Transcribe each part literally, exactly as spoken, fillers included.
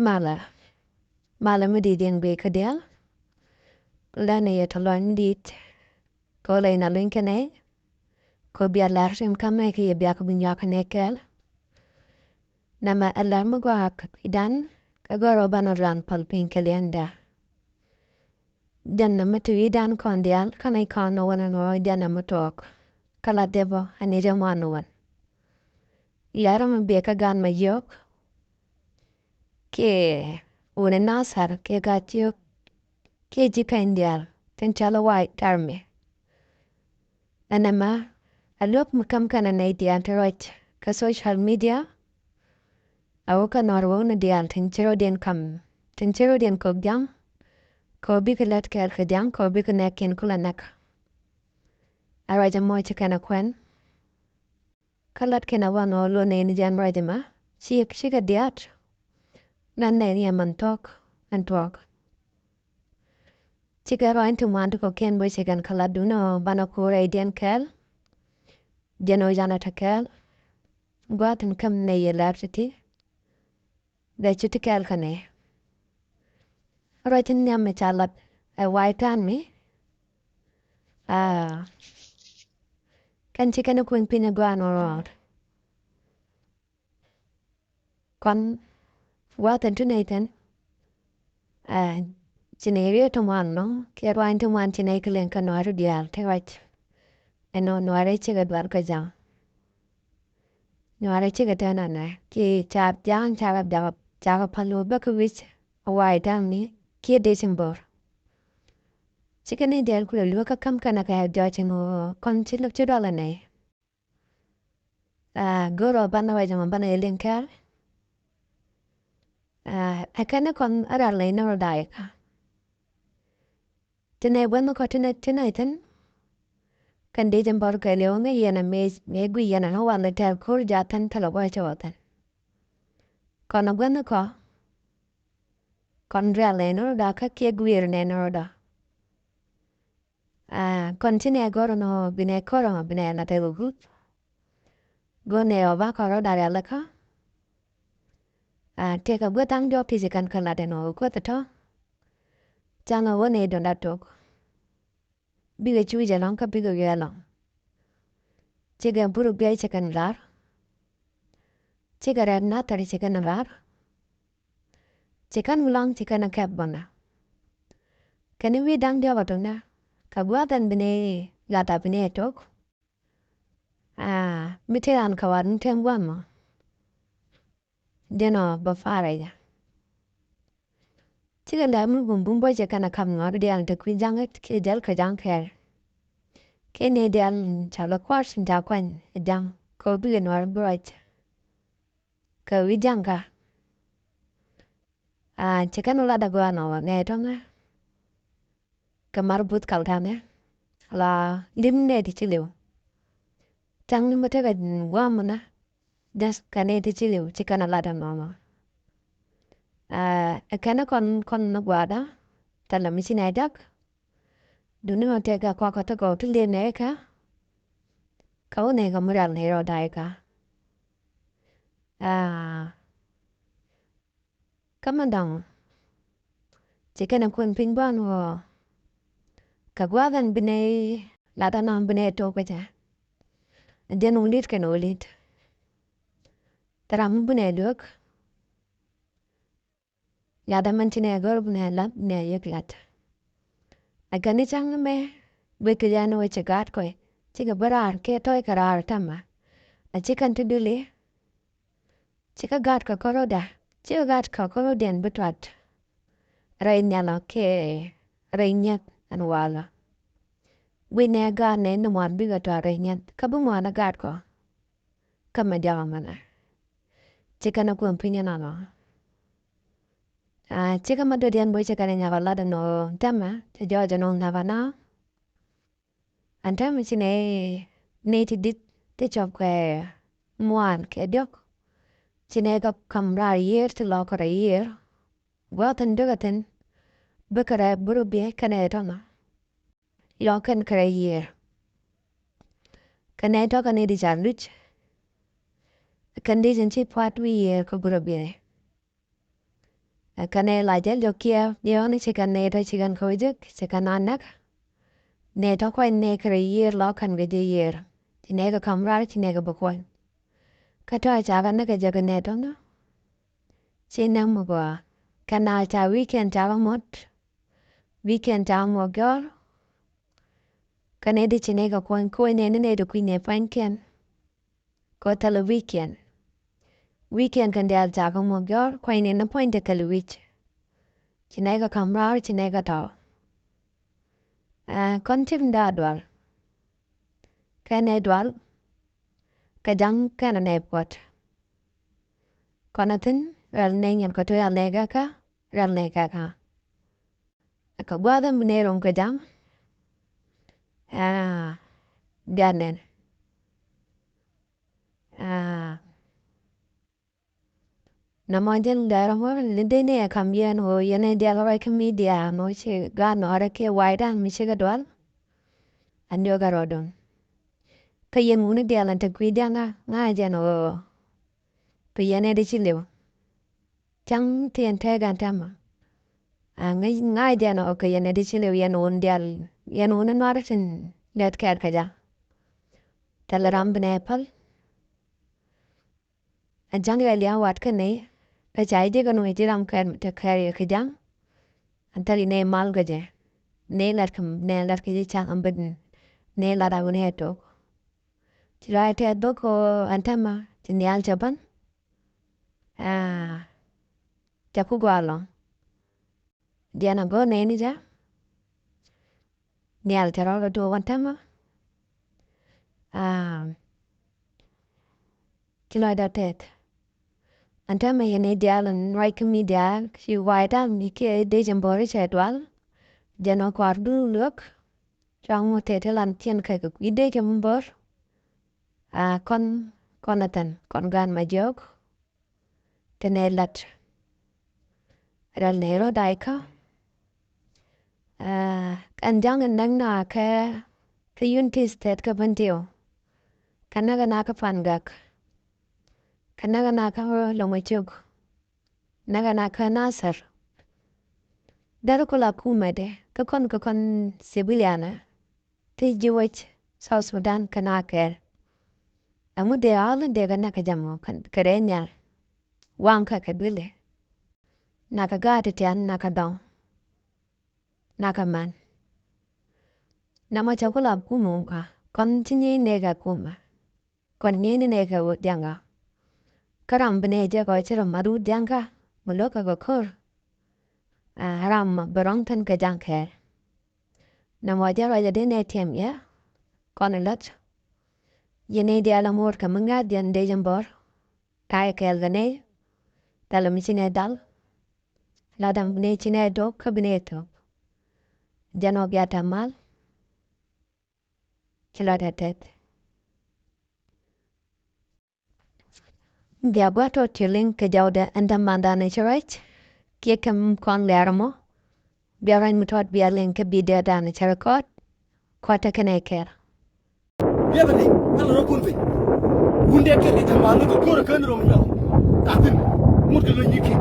Malɛ. Malɛ mi di̱i̱t in guic kä diaal. Lɛn yɛ tɔ lɔny mi di̱i̱t. Kɛ ɣöö lɛy na luny kɛnɛ. Kɛ ɣöö bia lar rim kamɛ kɛ yɛ bia kɛ bi nyuak kɛnɛ kɛɛl. Nɛmɛ ɛ lar mi gɔaa kɛ kui̱dan kɛ gɔr ɣöö banɛ ruan päl piny kɛ liɛŋda. Jɛn nɛmɛ ti wi̱dan kɔn diaal kä nɛy kɔn ni wän ni wä jɛn nɛmɛ tuɔɔk. Kä la dee bä ani jɛ muan ni wän. Yara mi biɛ kä gan ma yio̱k. Kiɛ wuni Nasar kiɛ gat yio̱k. Kiɛ ji̱ kɛn diaal tin cɔl i̱ White Army. Ɛn ɛmɛ a luäk mi käm kɛn ɛ nɛy diaal ti ruac kä social media. A wä kä nɔr wä ni diaal tin ci rɔ̱diɛn kam tin ci rɔ̱diɛn kok ja̱ŋ. Kɛ ɣöö bikɛ lät kɛɛl kɛ ja̱ŋ kɛ ɣöö bikɛ nɛɛkiɛn kulɛ näk. A ruac ɛmɔ ci kɛn ɛ kuɛn. Kä lat kɛn a wan ɣöö luɔt nɛy ni jɛn ruac ɛmɛ ci cikɛ diaat. Nan nɛy ni ɛmɛn thuɔ̱k ɛn tuɔɔk. Cikɛ ruac ti muan ti kɔ̱kiɛn bä cikɛn kä lat duni ɣöö banɛ ko̱r rɛydiɛn kɛɛl. Jɛn ɣöö janɛ te kɛɛl. Gua̱a̱th in käm nɛy yɛ lɛr ti̱ti̱. Dee ci ti kɛɛl kä nɛy. Ruac in nhiam mi ca lat ɛ White Army. Aa. Kɛn ci kɛn kuny piny ɛ gua̱a̱n ɣöö ruɔ̱ɔ̱r. Kɔn gua̱a̱th in ti nɛy thin. Aa, ci nɛy riet ti muan nɔ kiɛ ruany ti muan ci nɛy kɛ liŋ kä nuari diaal ti ruac. Ɛnɔ nuari cikɛ dual kä ja̱ŋ. Nuari cikɛ tɛn anɛ kiɛ ca ja̱ŋ cakɛ ja̱ŋ cakɛ päl wä bä kä wi̱c. White Army kiɛ December. Cikɛ nɛy diaal kulɛ luäk kä käm kɛn kɛ jɔc ɛn ɣöö kɔn ci luk ci dual anɛ. Aa, go̱o̱rä banɛ wec ɛmɔ banɛ yɛ liŋ kɛɛl. Aa, ɛ kɛn ni kɔn a rɛl nɛy ni rɔ da̱a̱ ikä. Ti nɛy buɛnh ni kɔ ti nɛy ti nɛy thin. Kɛn dee jɛ bɔr kɛɛl yɛ wä ŋäc yɛn ɛ mëë mëë guic yɛn ɛ ni wal ni tɛɛr ko̱r ja̱ thin thilɛ gua̱c cɛ wä thin. Kɔn ɛ buɛnh ni kɔ. Kɔn rɛl nɛy ni rɔ da̱a̱ kä kiɛ gui̱i̱r nɛy ni rɔ da̱a̱. Aa, kɔn ci nɛ gɔr nɔ binɛ kɔr ɔ binɛ la tɛ guguk. Gɔr nɛ ɔ ba kɔr ɔ dar yalɛ kä. Aa, tɛ kɛ guɛ thaŋ jɔk ti ci kɛn kɛ la tɛ nɔ guɛ tɛ tɔ. Caŋ ɛ wä nɛ dɔn da tok. Bikɛ cu jɛ lɔŋ kä bikɛ wiɛ lɔŋ. Cikɛ buru biɛ ci kɛn lar. Cikɛ rɛt nathɛr ci kɛn lar. Ci kɛn wulaŋ ci kɛn kɛp bɔnɛ. Kɛn wi̱i̱ da̱ŋ diɔ̱k ɛ toknɛ kɛ gua̱a̱th ɛn bi ni gat a bi ni ɛ tok. Aa, mi te ran kɛ wat ni tem gua̱a̱th mɔ. Jɛn ɔ bä farɛ jɛ. Cikɛ lɛ mi bum bum bä cɛ kɛn a kam ŋɔt diaal te kui̱ ja̱ŋ kiɛ jäl kɛ ja̱ŋ kɛɛl. Kɛ ni diaal ca lɛ kua̱r ca kuany ɛ ja̱ŋ kɛ bikɛ nuɔr bi ruac. Kɛ wi̱i̱ ja̱ŋ ka. Aa, ci kɛn wä lat agɔaa nɔ wä nɛ tɔŋɛ. Kɛ mar buth kal kanɛ la lim nɛ ti ci liw. Taŋ ni mɛ tekɛ guam mɛ na. Just kɛ nɛ ti ci liw ci kɛn a lat anɔ mɔ. Aa, ɛ kɛn kɔn kɔn ni gua̱a̱da. Thɛlɛ mi ci nɛ jak. Duni mɛ tekɛ kɔk kɛ tekɛ ti liw nɛ kɛ. Kɛ wä nɛ kɛ mi rial nɛ rɔ da̱a̱ ikä. Aa, Kä mi dɔ̱ŋ ci kɛn ɛ kuɛn piny bä ɛn ɣöö kɛ gua̱a̱th ɛn bi nɛy lat ɛnɔ bi nɛy tok kä cɛ. Jɛn wä li̱t kɛn wä li̱t. Thil ram mi bi nɛy luäk. Lat ɛmɛn ci nɛy gör bi nɛy lat bi nɛy yek lat. Ɛ kɛn i̱ cäŋ mɛ wek kɛ yɛn wec ci gaat kɔc cikɛ bi raar kɛ tɔ̱ɔ̱c kɛ raar täämɛ. A ci kɛn ti duli. Cikɛ gat kɛ kärɔ̱da, cikɛ gat kɛ kärɔ̱diɛn bi tuat. Rɛy nhial ɔ kiɛ rɛy nyieth ɛn walɔ. Wi̱nɛ gat nɛ ni muan bikɛ tuat rɛy nyieth kä bi muan ɛ gat kɔ. Kä mɛ diɔk ɛmɛnɛ. Cikɛ ni kuɛn piny ɛnɔnɔ. Aa, cikɛ mɛ dɔ̱diɛn bä cikɛ ni nyakɔ lat ɛnɔ täämɛ cɛ jɔɔc ɛnɔ nyakɔ na. Ɛn täämɛ ci nɛ nɛy ti di̱t ti cɔp kɛ muan kɛ diɔ̱k. Ci nɛ kɛ ka̱m raar yiëër ti lɔk kɛ rɛy yiëër. Gua̱a̱th in dökɛ thi̱n bikɛ rɛy buru biɛ kɛnɛ tɔ̱nä. Lɔk kɛn kɛ rɛy yiëër. Kɛnɛ tɔ̱ kɛnɛ di ca luc. Kɛn di cin ci pua̱t wi̱i̱ yiëër kɛ buru biɛ. Kä nɛy la jɛl jɔk kiɛ diɔ̱ɔ̱ni ci kɛn nɛy tɔ ci kɛn ko̱ jek ci kɛn a näk. Nɛy tɔ kuany nɛy kɛ rɛy yiër la kɛn kɛ jɛ yiër. Ci nɛy kɛ ka̱m raar ci nɛy kɛ bä kuany. Kä tɔ ca kɛ näk kɛ jɛ kɛ nɛy tɔ nä. Ci näk mi gɔaa kɛn a ca weekend ca kɛ muɔt. Weekend ca kɛ muɔt gɔ̱r. Kä nɛy ti ci nɛy kɛ kuany kuany nɛy ni nɛy ti kui̱ nɛy pua̱nykiɛn. Kɔ thilɛ weekend. Weekend kɛn diaal ca kɛ muɔk jɔr kuany ni ni puɔ̱ny ti thilɛ wi̱c. Ci nɛy kɛ ka̱m raar ci nɛy kɛ tɔ̱. Ɛ kɔn cim da dual. Kɛ nɛy dual. Kɛ ja̱ŋ kɛn nɛy puɔt. Kɔn a thi̱n rɛl nɛy nyin kɛ to̱ ya nɛy kɛ kä rɛl nɛy kɛ kä. Kɛ gua̱a̱th ɛn bi nɛy rom kɛ ja̱ŋ. Aa, bia nɛn. Aa, nɔmɔ jɛn gɛr mɔ ni dee ni ɛ kam yɛn ɣöö yɛn ɛ dial ruac kä media nɔ ci gaat nɔɔrɛ kiɛ wa̱i̱dan mi cikɛ dual. An diɔk ɛ rɔɔdun. Kä yɛn wuni dial ɛn te kui̱ diaŋa ŋa̱ jɛn ɣöö. Kɛ yɛn ɛ di ci liw. Cäŋ ti yɛn tɛɛk ɛn tɛmɛ. A ŋäc ŋa̱c jɛn ɔ kɛ yɛn ɛ di ci liw yɛn wun dial yɛn wun in nuar tin lɛt kɛɛt kɛ ja̱. Thilɛ ram bi nɛ päl. Ɛ ja̱ŋ yɛ lia̱a̱ wat kä nɛy kä ca ji̱ jek ɛn wec ji̱ ram kɛɛt mi te kɛɛt yɛ kɛ ja̱ŋ. Ɛn thil inɛ mal kɛ jɛ nɛ lat kɛ nɛ lat kɛ jɛ ca̱ŋ ɛn bä nɛ lat a wunɛ ɛ tok. Ci lɔc tɛth bä kɔ ɛn tɛmɛ ci nhial cɛ bän. Aa, cɛ ku gɔaa lɔ̱ŋ. Diɛn a go̱o̱r nɛy ni jɛ. Nhial cɛ rɔl kɛ tuɔɔk ɛn tɛmɛ. Aa, ci lɔcdä tɛth. Ɛn tɛmɛ yɛn i̱ diaal ɛn ruac kä mi diaal ci wa̱i̱ ta̱a̱ mi kiɛ dec ɛn bo̱o̱ri cɛ dual. Jɛn ɔ kua̱r duun luäk. Cuaŋ mɔ tɛth ti lan tiɛn kɛ kɛ kui̱ dec ɛn bo̱o̱r. Aa, kɔn kɔn ɛ thɛn kɔn gaan ma jiɔk. Te nɛ lat. Rɛl nɛ rɔ day kä. Aa, ɛn ja̱ŋ in näk na kɛ kɛ Unity State kä Bentiu. Kɛ näk na kä Pangak. Kɛ näk na kä Loŋ Cuk. Näk na kä Nasir. Dɛr kula kumɛ dɛ kä kɔn kä kɔn civilian. Ti ji̱ wec South Sudan kɛ na kɛɛl. Ɛŋu dee ɣa̱l in dee kɛ näk kɛ jam ɔ kɛ rɛy nhial. Waŋ kɛ kɛ duilɛ. Nakɛ gaat ti tian nakɛ dɔŋ. Nakɛ man. Namɔ cɛ ku la kumɛ wä kɔn ci nyiey nɛy kɛ kumɛ. Kɔn nyiey ni nɛy kɛ wä diaŋa. Kä ram bi nɛy jɛ kɔ ci ram mat wä diaŋa mi lo̱k kɛ kɛ ko̱r. Aa, ram bi rɔ̱ŋ thin kɛ ja̱ŋ kɛɛl. Namɔ jɛ ruacɛ dee nɛy tiɛm yɛ kɔn ilät. Yɛn nɛy diaal a mo̱o̱r kɛ mi ŋa̱th diɛn dee jɛ bɔr. Ta̱yɛ kɛɛl kɛ nɛy. Thilɛ mi ci nɛy dal. La dam bi nɛy ci nɛy dok kä bi nɛy thok. Jɛn ɔ bia tɛm mal. Ci la tɛtɛth. Bia gua̱t tɔ ti liŋ kɛ jɔwdɛ ɛn dämandan ci ruac. Kiɛ kɛ mi kɔn lɛr mɔ. Bia ruac mi tɔt bia liŋ kɛ bidiɔdan ci rɛ kɔt. Kɔt te kɛnɛ kɛr. Biɛ bɛ ni ala rɔ kun piny. Wundɛ kɛ kɛ jama ni kɛ kor kɛ ni rɔ mi nyɔ. Ka tin mut kɛ lɔ nyi ki.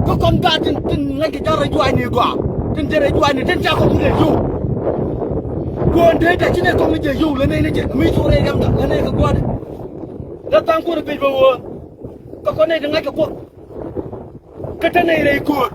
Kɛ kɔn ga tin tin ŋa̱c kɛ jarɛ juac ni gɔa. Tin jarɛ juac ni tin ca kɔ kun lɛ yow. Kuɔn dee da ci nɛ kɔŋ jɛ yow lɛ nɛ ni jɛ mi cu rɛ yamda lɛ nɛ kɛ guadɛ. Lɛ thaŋ kuɔn piny bɛ wä. Kä kɔn nɛ ti ŋa̱c kɛ kuɔth. Kä te nɛ rɛy ko̱o̱r.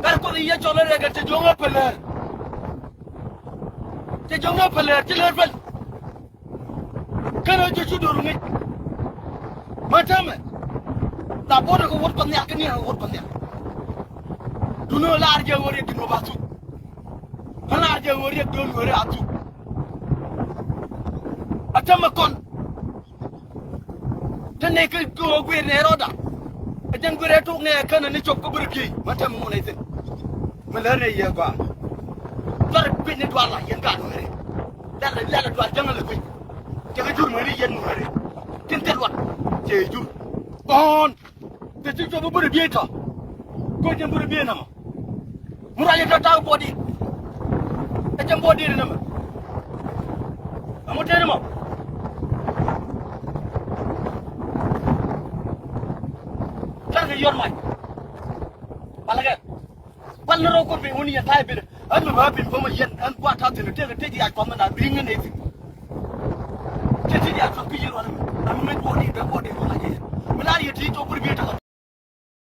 Gat kuɔth i̱ yɛ cɔl rɛ kɛ te juɔŋ ɛ pɛlɛr. Te juɔŋ ɛ pɛlɛr ci lɛr pɛl. Kɛn ɛ jɛ cu do̱r ŋi̱c. Mä täämɛ. La bo̱o̱r kɛ wot pa nhial kä niɛn kɛ wot pa nhial. Duŋni ɣöö laar jɛ ɣöö riɛk di̱t mɔ ba thuk. Kä laar jɛ ɣöö riɛk do̱r ɣöö riɛk a thuk. A täämɛ kɔn. Te nɛ kä ɣöö guir nɛ rɔɔda. A jɛn guir ɛ tok nɛ känɛ ni cop kä bär piey. Mä täämɛ ŋun ɛ thin. Mi lär nɛ yɛ gɔaa. Lär guic ni dual la yɛn gaat nuɛri. Lɛl lɛl dual jäŋä lɛ guic. Cɛ kɛ jur nuɛri yɛn nuɛri. Tin thil luat cɛ jur. Ɣɔ̱ɔ̱n. Te ci cop bä buri biey tɔ. Ko jɛn buri biey namɔ. Mu ruac in tɔ tak buɔdi. Ɛ jɛn buɔdi ni namɔ. Amu teni mɔ. Tarkɛ yɔr mac. Alɛ kɛ. Kual ni rɔ kuɔn piny wun yɛn ta̱a̱ ben. Ɣän mi bä ben bä mɔ yɛn ɣän gua̱a̱th ta̱a̱ thi̱n tëëk tëëk yac kɔn mi na dhi̱i̱ŋ ni thi̱n.